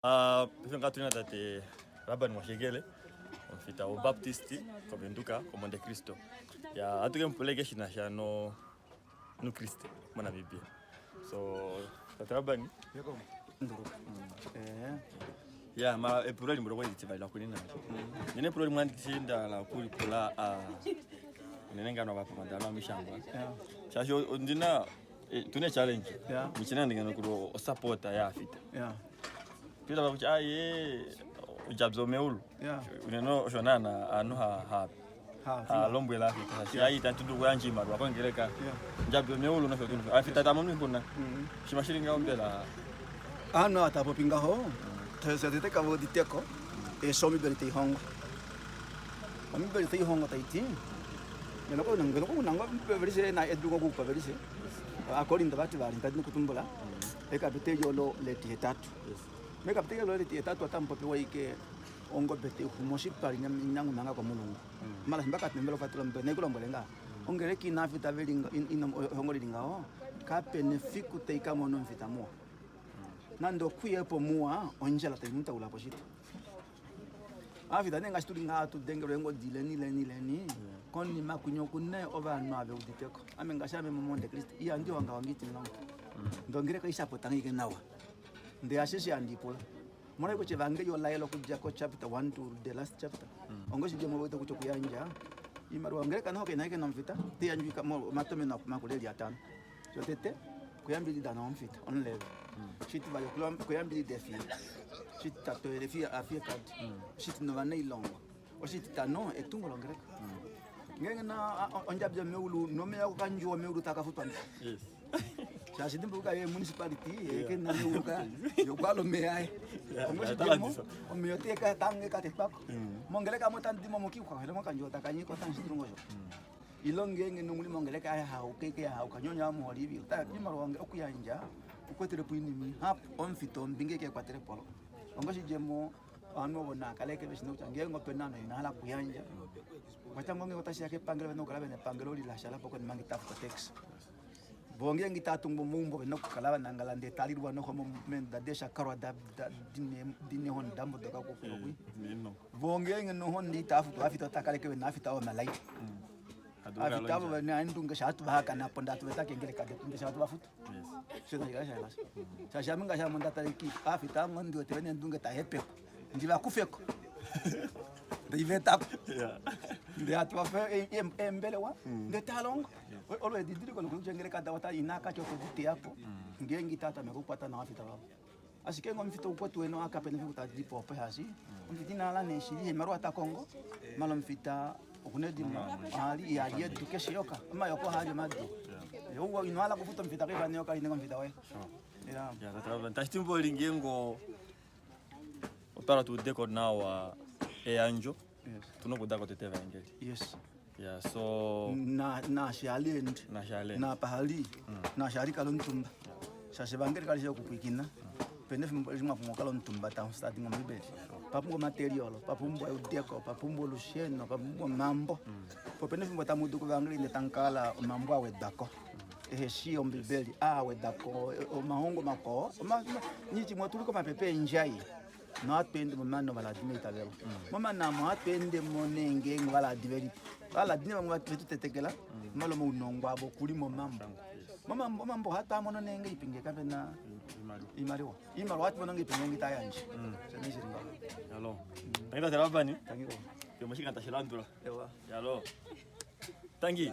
Ah, paife ngaa tuli natate Laban Mwashekele omufita woBaptist koVenduka koMonte Cristo. Ya ohatu ke mu pula ashike shi na sha no nuukriste moNamibia. So tate Laban, ya ma epulo limwe lokwali litivali lakunena. Nene epulo limwe andi nda hala okulipula ah, unene ngaa novapamada nomishangwa. Shaashi ondina Eh, tune challenge Yeah. michina ndingano kuri osapota yaafita Yeah. tuitava kutya aye ojabza omeulu Yeah. unene osho naana aanhu ha- ha- Ha, ha lombwela afita shaashi ayi itatu dulu kuyandja iimaliwa kongeleka Yeah. ndjambi omeulu nosho tuu nosho. Afita ta mono oixuna Mm. shima shili ngaho mbela Aanhu ava tava popi ngaho tete kave uditeko eshi ombibeli tai hongo. Ombibeli tai hongo tai ti ngeno ku na ngoo ovelishe na edulu okukupa ovelishe Ovakorinto vativali nda dini okutumbula ekapiteli olo letihetatu. Mekapiteli olo letihetatu otamu popiwa ashike ongobe tai xumu oshipala inangumanga komulungu. Mala shimba kape mbela ofatula ombibeli nai ku lombwele ngaa ongeleka ina afita veli ina ehongo lili ngaho kapena efiku tai ka mona omufita muwa. Nande okuye po muwa ondjala tai mu taula po shito. Aafita nee ngaashi tuli ngaha hatu dengelwa eengodi ileni ileni ileni konima kwinya okuna ovanhu ava veuditeko. Ame ngaashi ame moMonte Cristo ihandi honga itimulongo. Ndongeleka oisapota ngike nawa. Ndee ashishe handi pula. Omolwashike kutya evangeli ola yela okudja ko chapter 1 to the last chapter. Onga oshidjemo ove wete kutya okuyandja oimaliwa ongeleka noho kaina ashike nomufita otai yandjwa omatomeno makulu eli atano. Shotete okuyambidida nomufita omulevi. Shitivali okuyambidida efiya. Shititatu efiyekadi. Shitine ovanailongo. Oshititano etungo longeleka. Ngeenge na ondjabi yomeulu nomeya okandjuwo meulu taa ka futwa mbela. Yes. Shaashi dimbuluka ye municipality ye ke na meulu ka yokwala omeya aye. Yeah, Ongoshidjemo talandisa. omeya otee ka tange ka tetwako. Mongeleka mo tandi mo mokiuka mokandjuwo taka nyika otamu shi dulu ngosho. Ilo ngeenge nomuli mongeleka ya hauka ike ya hauka nyonya amuholi ivi ota iimaliwa okuyandja okwetele po oinima ihapu omufita ombinga ike ekwatele polo. Ongoshidjemo ovanhu ovo naakaleke veshina kutya ngeenge opena ovanhu ina hala okuyandja okwa ngoo ngeenge otashiya kepangelo vena okukala vena epangelo li lashala po konima nge itava futu otax. Voo ngeenge itava tungu omaumbo vena okukala vanangala ndee talilwa noho meenduda deeshakalwa dina eehoni dambodoka kokwi. Voo ngeenge noho ndee itava futu ovafita otava kaleke vena ovafita vomalai. Ovafita ovo vena eendunge shaa tuvahakana po ndee hatuveta keengeleka detu ndee shaa tuvafutu. Sho tashi kala shaela shaashi ame ngaashi ame onda tala iki ovafita ame ndi wete vena eendunge tahepekwa ndi vakufeko ndeivetako ndee hatu vape eembelewa ndee talongo olo edidiliko lokutya ongeleka davo inakatya opo diteyapo ngeenge itava tameke okukwata nawa ovafita vavo. Ashike ngee omufita okukwetu wene kapena efiku tadipo opo shaashi omufita ina hala nee shili oimaliwa ta kongo mala omufita okuna edimo ohali ihali edu keshe eyoka omayoka ohaali omadu. Ino hala okufuta omufita kefa neyoka lininga omufita woye. Yeah. Ya, tate Laban, tashi ti mboli ngeenge otwa hala tuudeko nawa eyandjo Yes. tuna okuudako tete evangeli. Yes. Yeah, so Na naashi hali endi naashi hali endi. napa hali naashi hali kala omutumba shaashi evangeli kali shi okupwiikina pena efimbo limwe apumbwa okukala omutumba tamu ombibeli papumbwa omaterial papumbwa eudeko papumbwa olusheno papumbwa omambo po pena efimbo tamu udu kevangeli ndee tamu kala omambo awedwako eheshi ombibeli aawedako omahongo makwao nyiti otuli komapepe eendjai nohatu ende momana ovaladi meitavelo. Momana amo ohatu ende mo nee ngeenge ovaladi velipo. Ovaladi nee vamwe vetu tetekela omolwa omaunongo avo okuli momambo. Momambo omambo ohatu a mono nee ngahelipi ngee kapena oimaliwa. Oimaliwa ohatu mono ngahelipi ngeenge ita yandje. Osho nee shili ngaho. Yalo. Tangi tate Labani. Tangi Yomoshikando tashi landula. Ewa. Yalo. Tangi.